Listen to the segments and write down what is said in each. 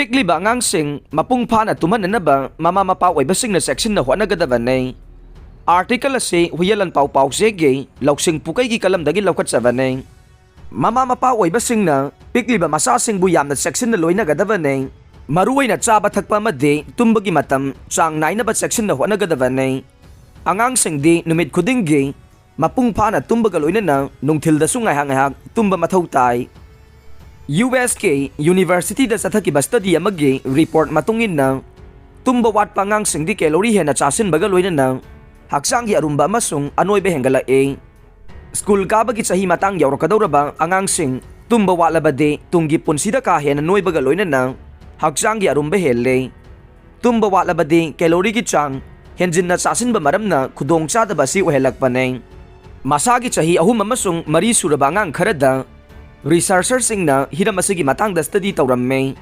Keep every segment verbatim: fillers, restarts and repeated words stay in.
ꯄꯤꯛꯂꯤꯕ ꯑꯉꯥꯡꯁꯤꯡ ꯃꯄꯨꯡ ꯐꯥꯅ ꯇꯨꯝꯍꯟꯅꯅꯕ ꯃꯃꯥ ꯃꯄꯥ ꯑꯣꯏꯕꯁꯤꯡꯅ ꯆꯦꯛꯁꯤꯟꯅ ꯍꯣꯠꯅꯒꯗꯕꯅꯤ꯫ ꯑꯥꯔꯇꯤꯀꯜ ꯑꯁꯤ ꯍꯨꯌꯦꯜꯂꯟ ꯄꯥꯎ ꯄꯥꯎꯆꯦꯒꯤ ꯂꯧꯁꯤꯡ ꯄꯨꯀꯩꯒꯤ ꯀꯂꯝꯗꯒꯤ ꯂꯧꯈꯠꯆꯕꯅꯤ꯫ ꯃꯃꯥ ꯃꯄꯥ ꯑꯣꯏꯕꯁꯤꯡꯅ ꯄꯤꯛꯂꯤꯕ ꯃꯆꯥꯁꯤꯡꯕꯨ ꯌꯥꯝꯅ ꯆꯦꯛꯁꯤꯟꯅ ꯂꯣꯏꯅꯒꯗꯕꯅꯤ꯫ ꯃꯔꯨꯑꯣꯏꯅ ꯆꯥꯕ ꯊꯛꯄ ꯑꯃꯗꯤ ꯇꯨꯝꯕꯒꯤ ꯃꯇꯝ ꯆꯥꯡ ꯅꯥꯏꯅꯕ ꯆꯦꯛꯁꯤꯟꯅ ꯍꯣꯠꯅꯒꯗꯕꯅꯤ꯫ ꯑꯉꯥꯡꯁꯤꯡꯗꯤ ꯅꯨꯃꯤꯠ ꯈꯨꯗꯤꯡꯒꯤ ꯃꯄꯨꯡ ꯐꯥꯅ ꯇꯨꯝꯕꯒ ꯂꯣꯏꯅꯅ ꯅꯨꯡꯊꯤꯜꯗꯁꯨ ꯉꯥꯏꯍꯥꯛ ꯉꯥꯏꯍꯥꯛ ꯇꯨꯝꯕ ꯃꯊꯧ ꯇꯥꯏ꯫ ꯌꯨ ꯑꯦꯁ ꯀꯦ ꯌꯨꯅꯤꯚꯔꯁꯤꯇꯤꯗ ꯆꯠꯊꯈꯤꯕ ꯁ꯭ꯇꯗꯤ ꯑꯃꯒꯤ ꯔꯤꯄꯣꯔꯠ ꯃꯇꯨꯡ ꯏꯟꯅ, ꯇꯨꯝꯕ ꯋꯥꯠꯄ ꯑꯉꯥꯡꯁꯤꯡꯗꯤ ꯀꯦꯂꯣꯔꯤ ꯍꯦꯟꯅ ꯆꯥꯁꯤꯟꯕꯒ ꯂꯣꯏꯅꯅ ꯍꯛꯆꯥꯡꯒꯤ ꯑꯔꯨꯝꯕ ꯑꯃꯁꯨꯡ ꯑꯅꯣꯏꯕ ꯍꯦꯟꯒꯠꯂꯛꯏ꯫ ꯁ꯭ꯀꯨꯜ ꯀꯥꯕꯒꯤ ꯆꯍꯤ ꯃꯇꯥꯡ ꯌꯧꯔꯛꯀꯗꯧꯔꯕ ꯑꯉꯥꯡꯁꯤꯡ ꯇꯨꯝꯕ ꯋꯥꯠꯂꯕꯗꯤ ꯇꯨꯡꯒꯤ ꯄꯨꯟꯁꯤꯗ ꯀꯥ ꯍꯦꯟꯅ ꯅꯣꯏꯕꯒ ꯂꯣꯏꯅꯅ ꯍꯛꯆꯥꯡꯒꯤ ꯑꯔꯨꯝꯕ ꯍꯦꯜꯂꯤ꯫ ꯇꯨꯝꯕ ꯋꯥꯠꯂꯕꯗꯤ ꯀꯦꯂꯣꯔꯤꯒꯤ ꯆꯥꯡ ꯍꯦꯟꯖꯤꯟꯅ ꯆꯥꯁꯤꯟꯕ ꯃꯔꯝꯅ ꯈꯨꯗꯣꯡꯆꯥꯗꯕ ꯑꯁꯤ ꯑꯣꯏꯍꯜꯂꯛꯄꯅꯤ꯫ ꯃꯁꯥꯒꯤ ꯆꯍꯤ ꯑꯍꯨꯝ ꯑꯃꯁꯨꯡ ꯃꯔꯤ ꯁꯨꯔꯕ ꯑꯉꯥꯡ ꯈꯔꯗ ꯔꯤꯁꯔꯆꯔꯁꯤꯡꯅ ꯍꯤꯔꯝ ꯑꯁꯤꯒꯤ ꯃꯇꯥꯡꯗ ꯁ꯭ꯇꯗꯤ ꯇꯧꯔꯝꯃꯤ꯫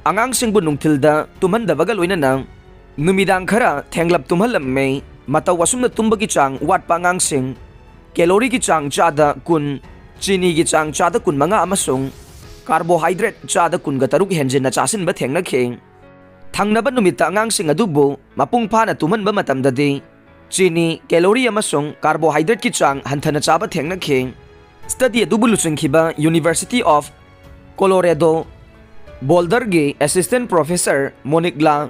ꯑꯉꯥꯡꯁꯤꯡꯕꯨ ꯅꯨꯡꯊꯤꯜꯗ ꯇꯨꯝꯍꯟꯗꯕꯒ ꯂꯣꯏꯅꯅ ꯅꯨꯃꯤꯗꯥꯡ ꯈꯔ ꯊꯦꯡꯂꯞ ꯇꯨꯝꯍꯜꯂꯝꯃꯤ꯫ ꯃꯇꯧ ꯑꯁꯨꯝꯅ ꯇꯨꯝꯕꯒꯤ ꯆꯥꯡ ꯋꯥꯠꯄ ꯑꯉꯥꯡꯁꯤꯡ ꯀꯦꯂꯣꯔꯤꯒꯤ ꯆꯥꯡ ꯆꯥꯗ ꯀꯨꯟ, ꯆꯤꯅꯤꯒꯤ ꯆꯥꯡ ꯆꯥꯗ ꯀꯨꯟꯃꯉꯥ ꯑꯃꯁꯨꯡ ꯀꯥꯔꯕꯣꯍꯥꯏꯗ꯭ꯔꯦꯠ ꯆꯥꯗ ꯀꯨꯟꯒ ꯇꯔꯨꯛ ꯍꯦꯟꯖꯤꯟꯅ ꯆꯥꯁꯤꯟꯕ ꯊꯦꯡꯅꯈꯤ꯫ ꯊꯪꯅꯕ ꯅꯨꯃꯤꯠꯇ ꯑꯉꯥꯡꯁꯤꯡ ꯑꯗꯨꯕꯨ ꯃꯄꯨꯡ ꯐꯥꯅ ꯇꯨꯝꯍꯟꯕ ꯃꯇꯝꯗꯗꯤ ꯆꯤꯅꯤ, ꯀꯦꯂꯣꯔꯤ ꯑꯃꯁꯨꯡ ꯀꯥꯔꯕꯣꯍꯥꯏꯗ꯭ꯔꯦꯠꯀꯤ ꯆꯥꯡ ꯍꯟꯊꯅ ꯆꯥꯕ ꯊꯦꯡꯅꯈꯤ꯫ ꯁ꯭ꯇꯗꯤ ꯑꯗꯨꯕꯨ ꯂꯨꯆꯤꯡꯈꯤꯕ ꯌꯨꯅꯤꯚꯔꯁꯤꯇꯤ ꯑꯣꯐ ꯀꯣꯂꯣꯔꯦꯗꯣ ꯕꯣꯜꯗꯔꯒꯤ ꯑꯦꯁꯤꯁꯇꯦꯟ ꯄ꯭ꯔꯣꯐꯦꯁꯔ ꯃꯣꯅꯤꯛꯂꯥ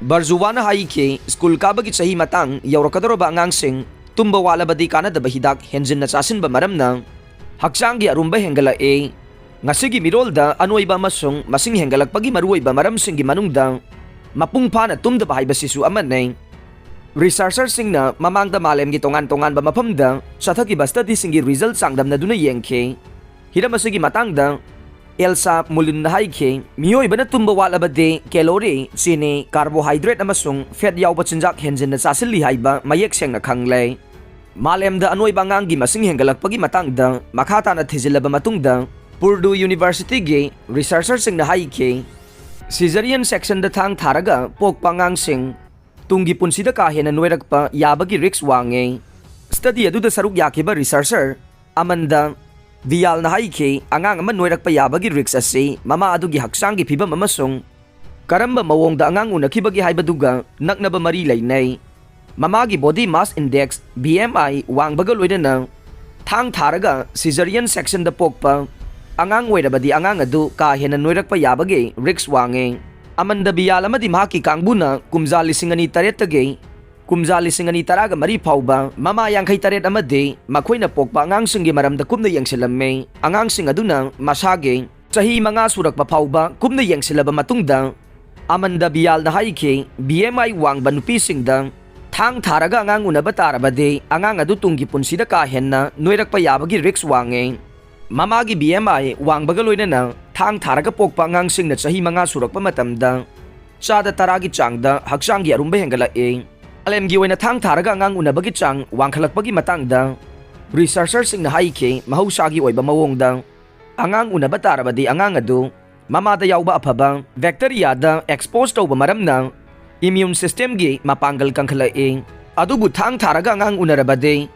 ꯕꯔꯖꯨꯋꯥꯅ ꯍꯥꯏꯈꯤ, ꯁ꯭ꯀꯨꯜ ꯀꯥꯕꯒꯤ ꯆꯍꯤ ꯃꯇꯥꯡ ꯌꯧꯔꯛꯀꯗꯧꯔꯕ ꯑꯉꯥꯡꯁꯤꯡ ꯇꯨꯝꯕ ꯋꯥꯠꯂꯕꯗꯤ ꯀꯥꯟꯅꯗꯕ ꯍꯤꯗꯥꯛ ꯍꯦꯟꯖꯤꯟꯅ ꯆꯥꯁꯤꯟꯕ ꯃꯔꯝꯅ ꯍꯛꯆꯥꯡꯒꯤ ꯑꯔꯨꯝꯕ ꯍꯦꯟꯒꯠꯂꯛꯏ꯫ ꯉꯁꯤꯒꯤ ꯃꯤꯔꯣꯜꯗ ꯑꯅꯣꯏꯕ ꯑꯃꯁꯨꯡ ꯃꯁꯤꯡ ꯍꯦꯟꯒꯠꯂꯛꯄꯒꯤ ꯃꯔꯨꯑꯣꯏꯕ ꯃꯔꯝꯁꯤꯡꯒꯤ ꯃꯅꯨꯡꯗ ꯃꯄꯨꯡ ꯐꯥꯅ ꯇꯨꯝꯗꯕ ꯍꯥꯏꯕꯁꯤꯁꯨ ꯑꯃꯅꯤ꯫ ꯔꯤꯁꯔꯆꯔꯁꯤꯡꯅ ꯃꯃꯥꯡꯗ ꯃꯥꯂꯦꯝꯒꯤ ꯇꯣꯉꯥꯟ ꯇꯣꯉꯥꯟꯕ ꯃꯐꯝꯗ ꯆꯠꯊꯈꯤꯕ ꯁ꯭ꯇꯗꯤꯁꯤꯡꯒꯤ ꯔꯤꯖꯜ ꯆꯥꯡꯗꯝꯅꯗꯨꯅ ꯌꯦꯡꯈꯤ꯫ ꯍꯤꯔꯝ ꯑꯁꯤꯒꯤ ꯃꯇꯥꯡꯗ ꯑꯦꯜꯁꯥ ꯃꯨꯂꯤꯟꯅ ꯍꯥꯏꯈꯤ, ꯃꯤꯑꯣꯏꯕꯅ ꯇꯨꯝꯕ ꯋꯥꯠꯂꯕꯗꯤ ꯀꯦꯂꯣꯔꯤ, ꯆꯤꯅꯤ, ꯀꯥꯔꯕꯣꯍꯥꯏꯗ꯭ꯔꯦꯠ ꯑꯃꯁꯨꯡ ꯐꯦꯠ ꯌꯥꯎꯕ ꯆꯤꯟꯖꯥꯛ ꯍꯦꯟꯖꯤꯟꯅ ꯆꯥꯁꯤꯜꯂꯤ ꯍꯥꯏꯕ ꯃꯌꯦꯛ ꯁꯦꯡꯅ ꯈꯪꯂꯦ꯫ ꯃꯥꯂꯦꯝꯗ ꯑꯅꯣꯏꯕ ꯑꯉꯥꯡꯒꯤ ꯃꯁꯤꯡ ꯍꯦꯟꯒꯠꯂꯛꯄꯒꯤ ꯃꯇꯥꯡꯗ ꯃꯈꯥ ꯇꯥꯅ ꯊꯤꯖꯤꯜꯂꯕ ꯃꯇꯨꯡꯗ, ꯄꯨꯔꯗꯨ ꯌꯨꯅꯤꯚꯔꯁꯤꯇꯤꯒꯤ ꯔꯤꯁꯔꯆꯔꯁꯤꯡꯅ ꯍꯥꯏꯈꯤ, ꯁꯤꯖꯔꯤꯌꯟ ꯁꯦꯛꯁꯟꯗ ꯊꯥꯡ ꯊꯥꯔꯒ ꯄꯣꯛꯄ ꯑꯉꯥꯡꯁꯤꯡ ꯇꯨꯡꯒꯤ ꯄꯨꯟꯁꯤꯗ ꯀꯥ ꯍꯦꯟꯅ ꯅꯣꯏꯔꯛꯄ ꯌꯥꯕꯒꯤ ꯔꯤꯁ꯭ꯛ ꯋꯥꯡꯉꯤ꯫ ꯁ꯭ꯇꯗꯤ ꯑꯗꯨꯗ ꯁꯔꯨꯛ ꯌꯥꯈꯤꯕ ꯔꯤꯁꯔꯆꯔ ꯑꯃꯟꯗ ꯚꯤꯌꯥꯜꯅ ꯍꯥꯏꯈꯤ, ꯑꯉꯥꯡ ꯑꯃ ꯅꯣꯏꯔꯛꯄ ꯌꯥꯕꯒꯤ ꯔꯤꯁ꯭ꯛ ꯑꯁꯤ ꯃꯃꯥ ꯑꯗꯨꯒꯤ ꯍꯛꯆꯥꯡꯒꯤ ꯐꯤꯚꯝ ꯑꯃꯁꯨꯡ ꯀꯔꯝꯕ ꯃꯑꯣꯡꯗ ꯑꯉꯥꯡ ꯎꯅꯈꯤꯕꯒꯦ ꯍꯥꯏꯕꯗꯨꯒ ꯅꯛꯅꯕ ꯃꯔꯤ ꯂꯩꯅꯩ꯫ ꯃꯃꯥꯒꯤ body mass index, B M I, ꯋꯥꯡꯕꯒ ꯂꯣꯏꯅꯅ ꯊꯥꯡ ꯊꯥꯔꯒ cesarean sectionꯗ ꯄꯣꯛꯄ ꯑꯉꯥꯡ ꯑꯣꯏꯔꯕꯗꯤ ꯑꯉꯥꯡ ꯑꯗꯨ ꯀꯥ ꯍꯦꯟꯅ ꯅꯣꯏꯔꯛꯄ ꯌꯥꯕꯒꯤ risk ꯋꯥꯡꯉꯤ꯫ ꯑꯃꯟꯗ ꯕꯤꯌꯥꯜ ꯑꯃꯗꯤ ꯃꯍꯥꯛꯀꯤ ꯀꯥꯡꯕꯨꯅ ꯀꯨꯝꯖꯥ ꯂꯤꯁꯤꯡ ꯑꯅꯤ ꯇꯔꯦꯠꯇꯒꯤ ꯀꯨꯝꯖꯥ ꯂꯤꯁꯤꯡ ꯑꯅꯤ ꯇꯔꯥꯒ ꯃꯔꯤ ꯐꯥꯎꯕ ꯃꯃꯥ ꯌꯥꯡꯈꯩ ꯇꯔꯦꯠ ꯑꯃꯗꯤ ꯃꯈꯣꯏꯅ ꯄꯣꯛꯄ ꯑꯉꯥꯡꯁꯤꯡꯒꯤ ꯃꯔꯝꯗ ꯀꯨꯞꯅ ꯌꯦꯡꯁꯤꯜꯂꯝꯃꯤ꯫ ꯑꯉꯥꯡꯁꯤꯡ ꯑꯗꯨꯅ ꯃꯁꯥꯒꯤ ꯆꯍꯤ ꯃꯉꯥ ꯁꯨꯔꯛꯄ ꯐꯥꯎꯕ ꯀꯨꯞꯅ ꯌꯦꯡꯁꯤꯜꯂꯕ ꯃꯇꯨꯡꯗ, ꯑꯃꯟꯗ ꯕꯤꯌꯥꯜꯅ ꯍꯥꯏꯈꯤ, B M I ꯋꯥꯡꯕ ꯅꯨꯄꯤꯁꯤꯡꯗ ꯊꯥꯡ ꯊꯥꯔꯒ ꯑꯉꯥꯡ ꯎꯅꯕ ꯇꯥꯔꯕꯗꯤ ꯑꯉꯥꯡ ꯑꯗꯨ ꯇꯨꯡꯒꯤ ꯄꯨꯟꯁꯤꯗ ꯀꯥ ꯍꯦꯟꯅ ꯅꯣꯏꯔꯛꯄ ꯌꯥꯕꯒꯤ risk ꯋꯥꯡꯉꯤ꯫ ꯃꯃꯥꯒꯤ B M I ꯋꯥꯡꯕꯒ ꯂꯣꯏꯅꯅ ꯊꯥꯡ ꯊꯥꯔꯒ ꯄꯣꯛꯄ ꯑꯉꯥꯡꯁꯤꯡꯅ ꯆꯍꯤ ꯃꯉꯥ ꯁꯨꯔꯛꯄ ꯃꯇꯝꯗ ꯆꯥꯗ ꯇꯔꯥꯒꯤ ꯆꯥꯡꯗ ꯍꯛꯆꯥꯡꯒꯤ ꯑꯔꯨꯝꯕ ꯍꯦꯟꯒꯠꯂꯛꯏ꯫ ꯃꯥꯂꯦꯝꯒꯤ ꯑꯣꯏꯅ ꯊꯥꯡ ꯊꯥꯔꯒ ꯑꯉꯥꯡ ꯎꯅꯕꯒꯤ ꯆꯥꯡ ꯋꯥꯡꯈꯠꯂꯛꯄꯒꯤ ꯃꯇꯥꯡꯗ researcherꯁꯤꯡꯅ ꯍꯥꯏꯈꯤ, ꯃꯍꯧꯁꯥꯒꯤ ꯑꯣꯏꯕ ꯃꯑꯣꯡꯗ ꯑꯉꯥꯡ ꯎꯅꯕ ꯇꯥꯔꯕꯗꯤ ꯑꯉꯥꯡ ꯑꯗꯨ ꯃꯃꯥꯗ ꯌꯥꯎꯕ ꯑꯐꯕ bacteriaꯗ expose ꯇꯧꯕ ꯃꯔꯝꯅ immune systemꯒꯤ ꯃꯄꯥꯡꯒꯜ ꯀꯟꯈꯠꯂꯛꯏ꯫ ꯑꯗꯨꯕꯨ ꯊꯥꯡ ꯊꯥꯔꯒ ꯑꯉꯥꯡ ꯎꯅꯔꯕꯗꯤ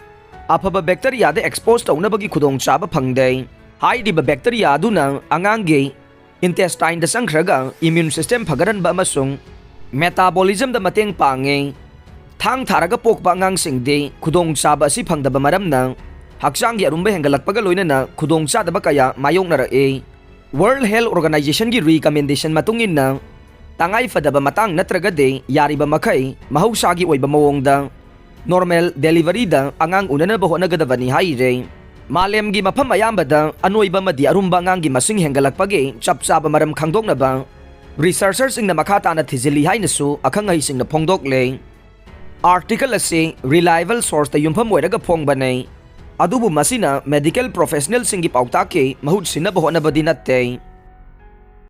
ꯑꯐꯕ bacteriaꯗ expose ꯇꯧꯅꯕꯒꯤ ꯈꯨꯗꯣꯡꯆꯥꯕ ꯐꯪꯗꯦ꯫ ꯍꯥꯏꯔꯤꯕ bacteria ꯑꯗꯨꯅ ꯑꯉꯥꯡꯒꯤ intestineꯗ ꯆꯪꯈ꯭ꯔꯒ immune system ꯐꯒꯠꯍꯟꯕ ꯑꯃꯁꯨꯡ metabolismꯗ ꯃꯇꯦꯡ ꯄꯥꯡꯉꯤ꯫ ꯊꯥꯡ ꯊꯥꯔꯒ ꯄꯣꯛꯄ ꯑꯉꯥꯡꯁꯤꯡꯗꯤ ꯈꯨꯗꯣꯡꯆꯥꯕ ꯑꯁꯤ ꯐꯪꯗꯕ ꯃꯔꯝꯅ ꯍꯛꯆꯥꯡꯒꯤ ꯑꯔꯨꯝꯕ ꯍꯦꯟꯒꯠꯂꯛꯄꯒ ꯂꯣꯏꯅꯅ ꯈꯨꯗꯣꯡꯆꯥꯗꯕ ꯀꯌꯥ ꯃꯥꯌꯣꯛꯅꯔꯛꯏ꯫ World Health Organizationꯒꯤ recommendation ꯃꯇꯨꯡ ꯏꯟꯅ, ꯇꯉꯥꯏ ꯐꯗꯕ ꯃꯇꯥꯡ ꯅꯠꯇ꯭ꯔꯒꯗꯤ ꯌꯥꯔꯤꯕ ꯃꯈꯩ ꯃꯍꯧꯁꯥꯒꯤ ꯑꯣꯏꯕ ꯃꯑꯣꯡꯗ normal deliveryꯗ ꯑꯉꯥꯡ ꯎꯅꯅꯕ ꯍꯣꯠꯅꯒꯗꯕꯅꯤ ꯍꯥꯏꯔꯦ꯫ ꯃꯥꯂꯦꯝꯒꯤ ꯃꯐꯝ ꯑꯌꯥꯝꯕꯗ ꯑꯅꯣꯏꯕ ꯑꯃꯗꯤ ꯑꯔꯨꯝꯕ ꯑꯉꯥꯡꯒꯤ ꯃꯁꯤꯡ ꯍꯦꯟꯒꯠꯂꯛꯄꯒꯤ ꯆꯞ ꯆꯥꯕ ꯃꯔꯝ ꯈꯪꯗꯣꯛꯅꯕ researcherꯁꯤꯡꯅ ꯃꯈꯥ ꯇꯥꯅ ꯊꯤꯖꯤꯜꯂꯤ ꯍꯥꯏꯅꯁꯨ ꯑꯈꯪ ꯑꯍꯩꯁꯤꯡꯅ ꯐꯣꯡꯗꯣꯛꯂꯦ꯫ Article ꯑꯁꯤ reliable sourceꯇ ꯌꯨꯝꯐꯝ ꯑꯣꯏꯔꯒ ꯐꯣꯡꯕꯅꯦ, ꯑꯗꯨꯕꯨ ꯃꯁꯤꯅ medical professionalꯁꯤꯡꯒꯤ ꯄꯥꯎꯇꯥꯛꯀꯤ ꯃꯍꯨꯠ ꯁꯤꯟꯅꯕ ꯍꯣꯠꯅꯕꯗꯤ ꯅꯠꯇꯦ꯫